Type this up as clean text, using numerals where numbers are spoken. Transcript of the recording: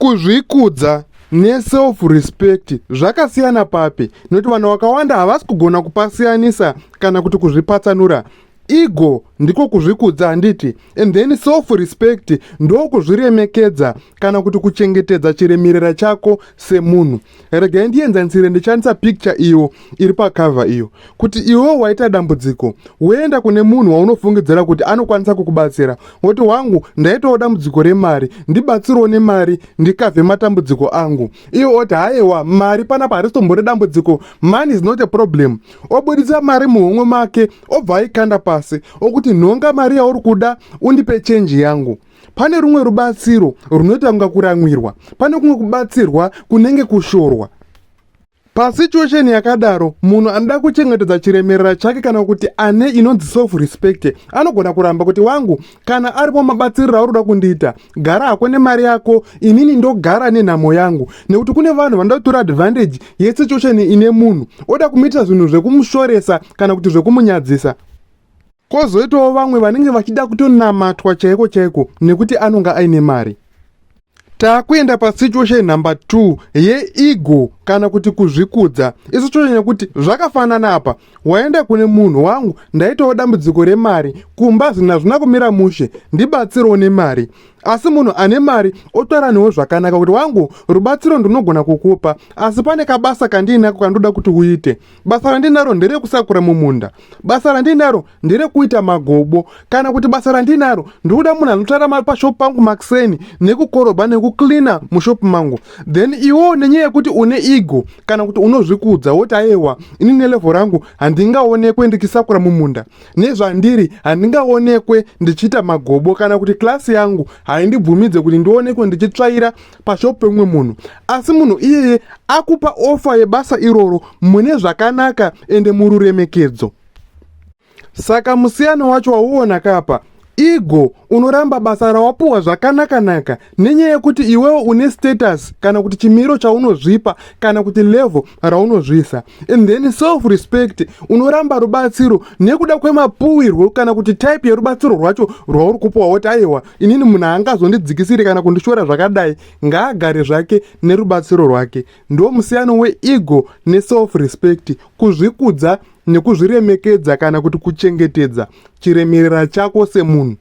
Kuzvikudza neself respect zvakasiyana papi? Nekuti vanhu vakawanda havasi kugona kupasiyanisa kana kuti kuzvipatsanura. Ego ndiko kuzvikudza handiti? And then self respect ndokuzviremekedza kana kuti kuchengetedza chiremerera chako semunhu. Regai ndienzanisire ndichandisa picture iyo iri pacover iyo kuti iwewo waita dambudziko woenda kune munhu waunofungidzira kuti anokwanisa kukubatsira, woti wangu ndaitawo dambudziko remari, ndibatsirewo nemari ndikavhe matambudziko angu. Iye oti haiwa, mari panapa harisi dambudziko, money is not a problem. Obudisa mari muhomwe make, obva aikanda pasi, okuti nhonga mari yauri kuda undipe chenji yangu. Pane rumwe rubatsiro runoita kunga kuramwirwa, pane kumwe kubatsirwa kunenge kushorwa. Pasituation yakadaro, munhu anoda kuchengetedza chiremerera chake kana kuti ane inonzi self respect anogona kuramba kuti wangu, kana aripo mabatsiriro auri kuda kundiita, gara hako nemari yako, inini ndogara nenhamo yangu. Nekuti kune vanhu vanoda kutora advantage yesituation ine munhu, oda kumuitira zvinhu zvekumushoresa kana kuti zvekumunyadzisa. Kwozoitawo vamwe vanenge vachida kutonamatwa chaiko chaiko nekuti anonga aine mari. Taakuenda pasituation number 2 yeego kana kuti kuzvikudza. Isituation yekuti zvakafanana apa. Waenda kune munhu, wangu ndaitawo dambudziko remari, kumba zvinhu hazvina kumira mushe, ndibatsirewo nemari. Asi munhu ane mari otaura newe zvakanaka kuti wangu, rubatsiro ndinogona kukupa, asi pane kabasa kandiinako kandoda kuti uite. Basa randinaro nderekusakura mumunda, basa randinaro nderekuita magobo, kana kuti basa randinaro ndikuda munhu anotsvaira pashopu pangu makuseni nekukorobha nekuklina mushopu mangu. Then iwewo nenyaya yekuti une ego kana kuti unozvikudza woti aiwa, ini nelevel rangu handingaonekwe ndichisakura mumunda, nezvandiri handingaonekwe ndichiita magobo, kana kuti class yangu haindibvumidze kuti ndionekwe ndichitsvaira pashopu pemumwe munhu. Asi munhu iyeye akupa offer yebasa iroro mune zvakanaka ende mururemekedzo. Saka musiyano wacho wauona kapa, ego unoramba basa rawapuwa zvakanaka-naka nenyaya yekuti iwewo une status kana kuti chimiro chaunozvipa kana kuti level raunozvisa. And then self respect unoramba rubatsiro nekuda kwemapuwirwo kana kuti type yerubatsiro rwacho rwauri kupuwa, woti aiwa, inini munhu haangazondidzikisiri kana kundishora zvakadai, ngaagare zvake nerubatsiro rwake. Ndo musiyano weego neself respect, kuzvikudza nekuzviremekedza kana kuti kuchengetedza chiremerera chako semunhu.